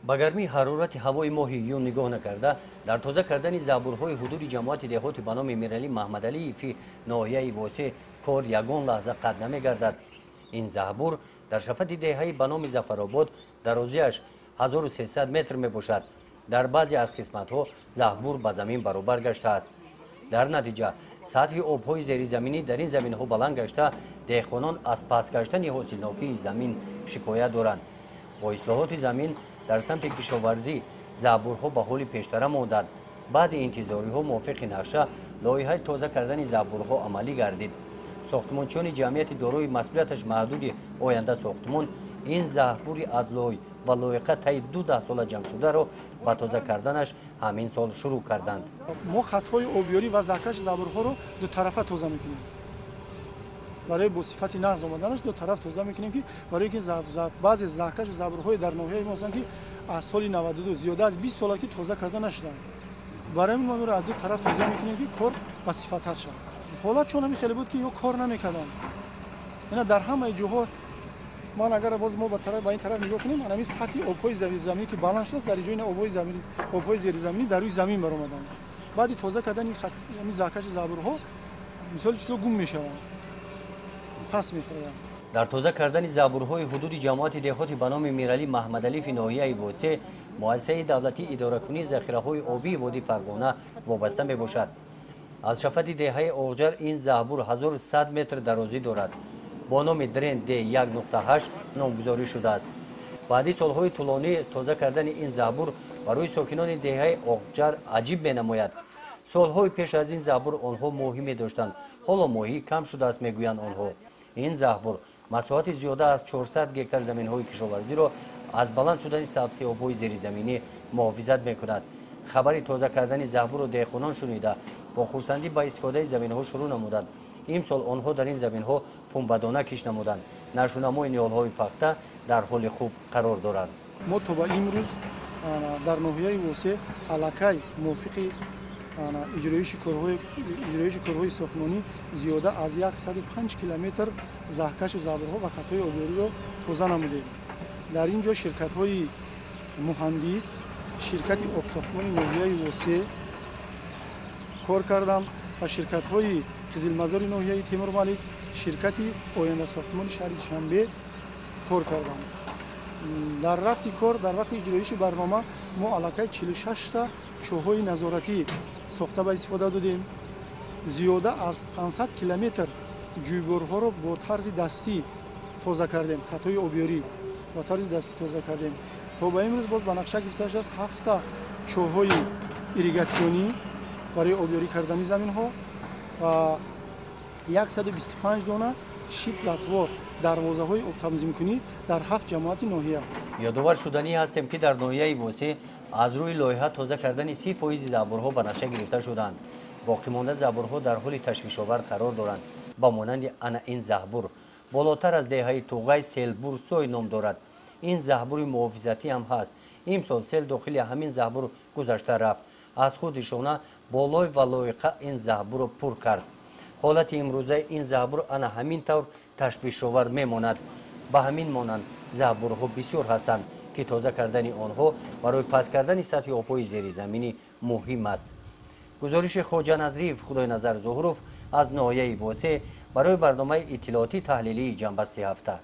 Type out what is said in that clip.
Ба гармии ҳарорати ҳавои моҳи июн нигоҳ накарда, дар тоза кардани заҳбурҳои ҳудуди ҷамоати деҳоти ба номи Миралӣ Маҳмадалиеви ноҳияи Восеъ кор ягон лаҳза қатъ намегардад. Ин заҳбур дар шафати деҳаи ба номи Зафаробод дарозиаш 1300 метр мебошад. Дар баъзе аз қисматҳо заҳбур ба замин баробар гаштааст. Дар натиҷа сатҳи обҳои зеризаминӣ дар ин заминҳо баланд гашта, деҳқонон аз паст гаштани ҳосилнокии замин шикоят доранд. Бо ислоҳоти замин дар самти кишоварзӣ заҳбурҳо ба ҳоли пештара монданд. Баъди интизориҳо мувофиқи нақша лоиҳаи тоза кардани заҳбурҳо амалӣ гардид. Сохтмончиёни ҷамъияти дорои масъулияташ маҳдуди Оянда сохтмон ин заҳбури аз лой ва лоиқа таи ду даҳсола ҷамъшударо ба тоза карданаш ҳамин сол шурӯъ карданд. Мо хатҳои обёрӣ ва заҳкаши заҳбурҳоро дутарафа тоза мекунем. Барои бо сифати нағз омаданаш ду тараф тоза мекунем, ки барои ки баъзе заҳкаши заҳбурҳои дар ноҳияи мо ҳастанд, ки аз соли 92, зиёда аз 20 сола, ки тоза карда нашуданд. Барои мо аз ду тараф тоза мекунем, ки кор ба сифаттар шавад. Ҳолат чун ҳамин хеле буд, ки ё кор намекарданд. Ина дар ҳамаи ҷоҳо ман агар боз мо ба ин тараф нигоҳ кунем, ҳамин сатҳи обҳои заминӣ, ки баланд шудааст, дар ҷои обҳои зеризаминӣ дар рӯи замин баромаданд. Баъди тоза кардани ҳамин заҳкаши заҳбурҳо мисоли чизо гум мешаванд, пас мефурӯянд. Дар тоза кардани заҳбурҳои ҳудуди ҷамоати деҳоти ба номи Миралӣ Маҳмадалиеви ноҳияи Восеъ муассисаи давлатии идоракунии захираҳои обии водии Фарғона вобаста мебошад. Аз шафати деҳаи Оғҷар ин заҳбур 1100 метр дарозӣ дорад. Бо номи дрен Д 1.8 номгузорӣ шудааст. Баъди солҳои тӯлонӣ тоза кардани ин заҳбур барои сокинони деҳаи Оғҷар аҷиб менамояд. Солҳои пеш аз ин заҳбур онҳо моҳӣ медоштанд. Ҳоло моҳӣ кам шудааст, мегӯянд онҳо. Ин заҳбур масоҳати зиёда аз 400 гектар заминҳои кишоварзиро аз баланд шудани сатҳи обҳои зеризаминӣ муҳофизат мекунад. Хабари тоза кардани заҳбурро деҳқонон шунида, бо хурсандӣ ба истифодаи заминҳо шурӯъ намуданд. Имсол онҳо дар ин заминҳо пунбадона кишт намуданд. Нашъунамои ниҳолҳои пахта дар ҳоли хуб қарор доранд. Мо то ба имрӯз дар ноҳияи Восеъ аллакай мувофиқи иҷроиши корҳои сохтмонӣ зиёда аз 105 километр заҳкашу заҳбурҳо ва хатҳои обёриро тоза намудем. Дар ин ҷо ширкатҳои муҳандис, ширкати обсохтмони ноҳияи Восеъ кор кардам ва ширкатҳои Қизилмазори ноҳияи Темурмалик, ширкати Ояндасохтмони шаҳри Душанбе кор кардам. Дар рафти кор, дар вақти иҷроиши барнома мо аллакай 46та чоҳҳои назоратӣ сохта ба истифода додем. Зиёда аз 500 километр ҷӯйборҳоро бо тарзи дастӣ тоза кардем, хатҳои обёрӣ бо тарзи дастӣ тоза кардем. То ба имрӯз боз ба нақша гирифта шудааст ҳафта чоҳҳои ирригатсионӣ барои обёрӣ кардани заминҳо ва 125 дона щит затвор дарвозаҳои обтанзимкунӣ дар ҳафт ҷамоати ноҳия. Ёдовар шуданӣ ҳастем, ки дар ноҳияи Восеъ аз рӯи лоиҳа тоза кардани 30 фоизи заҳбурҳо ба нақша гирифта шуданд. Боқимонда заҳбурҳо дар ҳоли ташвишовар қарор доранд. Ба монанди ана ин заҳбур болотар аз деҳаи Туғай Селбурсой ном дорад. Ин заҳбури муҳофизатӣ ҳам ҳаст. Имсол сел дохили ҳамин заҳбур гузашта рафт. Аз худ ишона бо лой ва лоиқа ин заҳбурро пур кард. Ҳолати имрӯзаи ин заҳбур ана ҳамин тавр ташвишовар мемонад. Ба ҳамин монанд заҳбурҳо бисёр ҳастанд, ки тоза кардани онҳо барои паст кардани сатҳи обҳои зеризаминӣ муҳим аст. Гузориши Хоҷа Назриев, Худойназар Зуҳуров аз ноҳияи Восеъ барои барномаи иттилоотӣ таҳлилии Ҷамъбасти ҳафта.